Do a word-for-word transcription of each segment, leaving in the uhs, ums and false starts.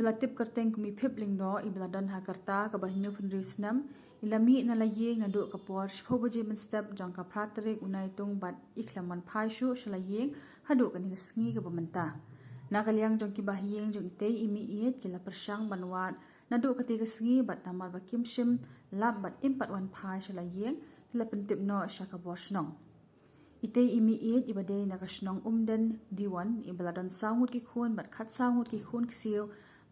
La tip kyrteng kum i Phip Lyngdoh, i ba la don ha ka rta kaba hynñiew phew hynriew snem, i la mih na la ïing naduh ka por shiphew baje mynstep jong ka phra tarik u Naitung bad i khlem wan phai shuh sha la ïing haduh kane ka sngi kaba mynta. Na ka liang jong ki bahaïing jong itei i mih ïeit ki la pyrshang ban wad naduh katei ka sngi bad namar ba kim shym lap bad im pat wan phai sha la ïing, ki la pyntip noh sha ka bor shnong. Itei i mih ïeit i ba dei na ka shnong Umden Diwon, i ba la don saw ngut ki khun bad khatsaw ngut ki khun ksiew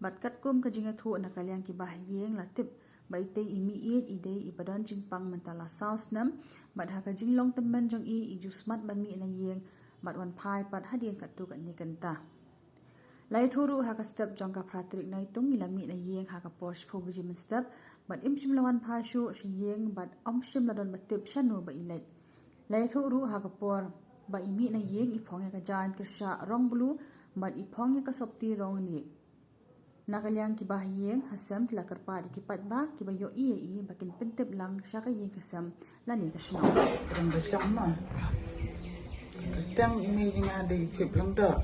bad katkum ka jingïathuh na ka liang ki bahaïing la tip ba itei i mih ïeit i dei i ba don jingpang mynta la saw snem bad ha ka jinglong tymmen jong i i ju smat ban mih na ïing bad wan phai pat hadien katto katne kynta. La ïathuh ruh ha ka step jong ka phra tarik Naitung i la mih na ïing ha ka por shiphew baje mynstep bad im shym la wan phai shuh sha ïing bad ym shym la don ba tip shano ba i leit. La ïathuh ruh ha ka por ba i mih na ïing i phong ïa ka jaiñ kyrshah rong blue bad i phong ïa ka sopti rong nieh. Na ka liang ki bahaïing ha sem ki la kyrpad ïa ki paidbah ki ba ïohi ïa i ba kin pyntip lang sha ka ïing ka sem lane ka shnong. Kren ba shong ma. Kyrteng i mei jong nga dei Phip Lyngdoh.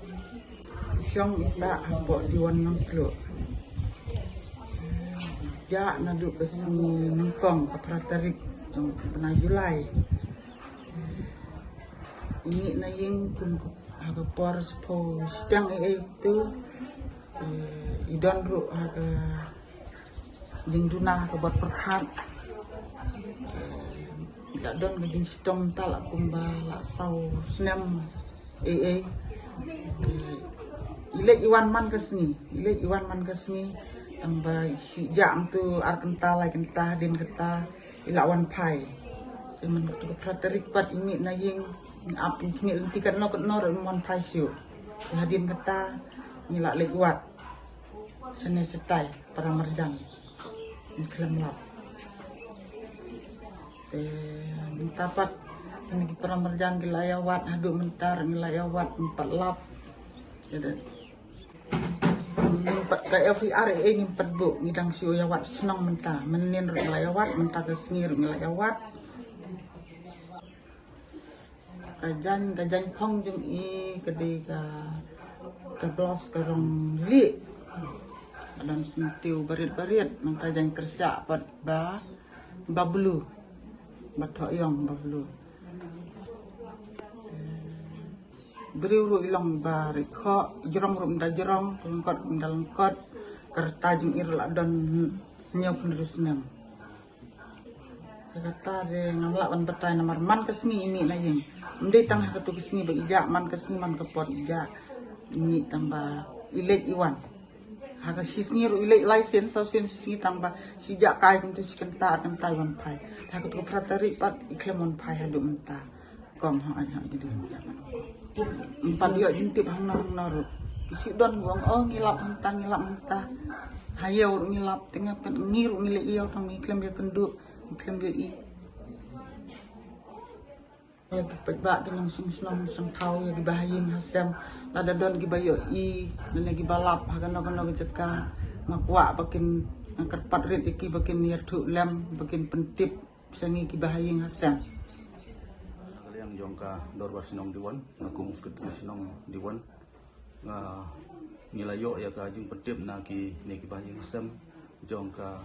Shong i sah hapoh Diwon Nongtluh. Ïa naduh ka sngi nyngkong ka phra tarik jong u bnai July. I mih na ïing kum ha ka por shiphew shiteng ei ei tu. Eh, i don ruh ha ka jingduna ha ka bor pyrkhat. Eh, i la don ka jingshitom mynta la kumba la saw snem ei ei. Eh, i leit i wan man ka sngi, i leit i wan man ka sngi. Tang ba shu jah mynta ar kynta lai kynta hadien kynta i la wan phai. Te man katu ka phra tarik pat i mih na ïing, ngi ap ngi khmih lynti katno katno ruh im wan phai shuh. Te hadien kata ngi la leit wad shane shatai para marjan, ngi khlem lap. Te mynta pat kine ki para marjan ki la ïa wad haduh mynta ruh ngi la ïa wad, ngim pat lap. Te ngim pat ka F I R ei ei ngim pat buh, ngi dang shu ïa wad shnong mynta. Mynnin ruh ngi la ïa wad, mynta ka sngi ruh ngi la ïa wad. Ka jaiñ, ka jaiñ phong jong i ka dei ka, ka blouse ka rong lieh. Ka don sngewtiew barit barit, nangta jaiñ kyrshah pat ba, ba blue. Ba thoh ïong ba blue. Briew ruh i long ba rit khoh, jrong ruh ym da jrong, lyngkot ym da lyngkot, ka rta jong i ruh la don hynñiew phew hynriew snem. Te kata de ngam lah ban batai namar man ka sngi i mih na ïing. Ym dei tang ha katu ka sngi ba i jah, man ka sngi man ka por i jah. I mih tang ba i leit i wan. Ha ka shi sngi ruh i leit lai sien, saw sien shi sngi tang ba shi jah kai kumta shi kynta ar kynta i wan phai. Te ha katu ka phra tarik pat i khlem wan phai haduh mynta. Kong ha ai ha i dei. Ym pat ïoh jingtip hangno hangno ruh. Ki shu don ba ong, oh, ngi lap hangta, ngi lap hangta. Ha ïew ruh ngi lap, te nga pat ngi ruh ngi leit ïew tang ngi khlem ïakynduh, ngi khlem ïohi. Ïa ki paidbah ki nongshong shnong shong thaw, ïa ki bahaïing hasem, lada don ki ba ïohi lane ki ba lap ha kano kano ka jaka, nga kwah ba kin, nga kyrpad rit ïa ki ba kin ïathuh lem, ba kin pyntip sha ngi ki bahaïing hasem. Na ka liang jong ka dorbar shnong Diwon, nga kum u secretary shnong Diwon, nga, ngi la ïoh ïa ka jingpyntip na kine ki bahaïing hasem jong ka,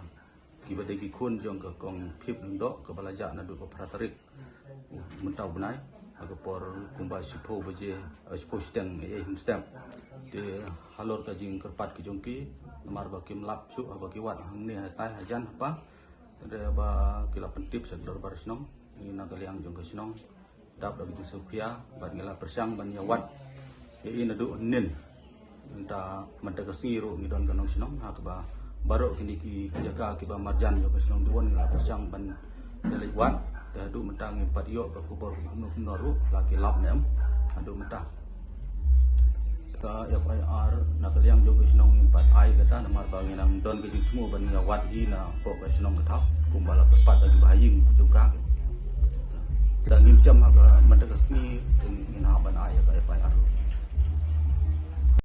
ki ba dei ki khun jong ka Kong Phip Lyngdoh, ka ba la jah naduh ka phra tarik mynta u bnai, ha ka por kumba shiphew baje, eh, shiphew shiteng ei ei mynstep. Te halor ka jingkyrpad ka jong ki, namar ba kim lap shuh haba ki wad hangne hatai hajan haba. Te ba ki la pyntip sha ka dorbar shnong, ngi na ka liang jong ka shnong dap da ka jingsngewkhia bad ngi la pyrshang ban ïa wad ïa i naduh hynnin. Mynta, mynta ka sngi ruh ngi don ka nongshnong ha kaba baroh kine ki jaka kiba marjan jong ka shnong Diwon ngi la pyrshang ban ïa leit wad. Te haduh mynta ngim pat ïoh ka khubor kumno kumno ruh la ki lap ne em haduh mynta. Ka F I R na ka liang jong ka shnong ngim pat ai kata namar ba ngi nang don ka jingthmu ban ïa wad hi na pok ka shnong ka thaw kumba la kyrpad da ki bahaïing jong ka. Te ngim shem ha ka mynta ka sngi ngin hap ban ai ïa ka F I R.